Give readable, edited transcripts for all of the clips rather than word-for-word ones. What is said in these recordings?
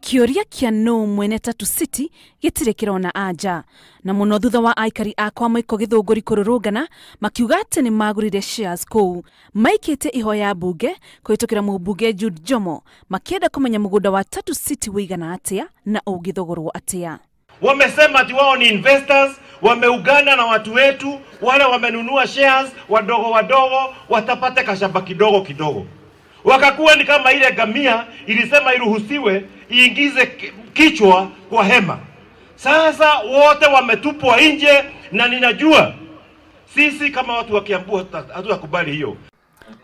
Kĩũria kĩa nũ mwene Tatu City gĩtirĩ kĩrona anja, na mũno thutha wa aikari a kwa Mũiko Gĩthũngũri kũrũrũngana makiuga atĩ nĩ magũrire shares kũu. Maikĩte ihoya mbunge kũhĩtũkĩra mũmbunge Jude Jomo makĩenda kũmenya mũgũnda wa Tatu City wĩigana atĩa na ũngĩthogorwo atĩa. Wamesema ati wao ni investors, wameungana na watu wetu wale wamenunua shares wadogo wadogo, watapata kashamba kidogo kidogo. Wakakuwa ni kama ile ngamia ilisema iruhusiwe iingize kichwa kwa hema. Sasa wote wametupwa nje, na ninajua sisi kama watu wa Kiambu hatutakubali hiyo.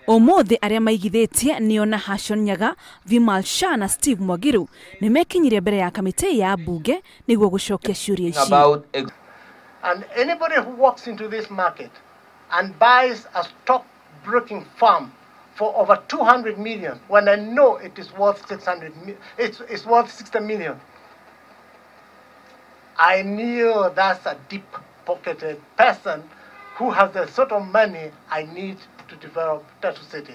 Ũmũthĩ arĩa maigithĩtie nĩo Nahashon Nyaga, Vimal Shah na Steve Mwagiru nĩ mekinyirie mbere ya kamĩtĩ ya mbunge nĩguo gũcokia ciũria ici. And anybody who walks into this market and buys a stock-broking firm for over 200 million, when I know it is worth 600, it's worth 60 million, I knew that's a deep-pocketed person who has the sort of money I need to develop Tatu City.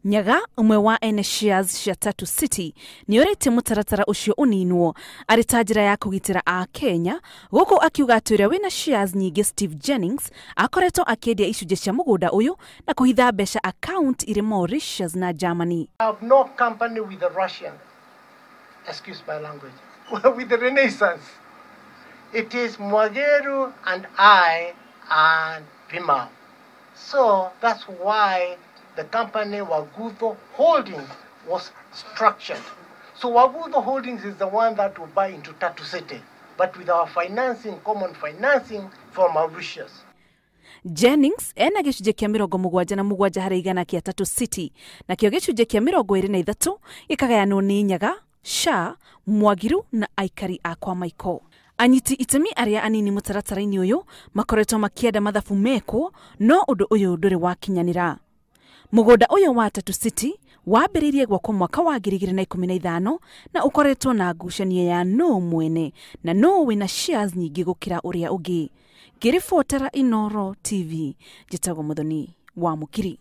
Nyaga ũmwe wa ene shares cia Tatu City nĩ orĩtie mũtaratara ũcio ũninwo arĩ ta njĩra ya kũgitĩra a Kenya, gũkũ akiuga atĩ ũrĩa wĩna shares nyingĩ Steve Jennings akoretwo akĩendia icunjĩ cia mũgũnda ũyũ na kũhitha mbeca account irĩ Mauritius na Germany. I have no company with the Russian, excuse my language, with the Renaissance. It is Mwageru and I and Vimal. So that's why the company Wagutho Holdings was structured. So Wagutho Holdings is the one that will buy into Tatu City, but with our financing, common financing from Mauritius. Jennings ena gĩcunjĩ kĩa 77 harĩ igana kĩa Tatu City, nakĩo gĩcunjĩ kĩa 23 gĩkagayanwo nĩ Nyaga, Shah, Mwagiru na aikari a kwa Maiko. Anyiti itemi arĩa anini mũtaratara-inĩ ũyũ makoretwo makĩenda mathabu mekwo, no ũndũ ũyũ ndũrĩ wakinyanĩra. Mũgũnda ũyũ wa Tatu City wambĩrĩirie gwakwo mwaka wa 2015 na ũkoretwo na ngucanio ya nũ mwene na nũ wĩna shares nyingĩ gũkĩra ũrĩa ũngĩ. Ngĩribotera Inooro TV, njĩtagwo Muthoni wa Mũkiri.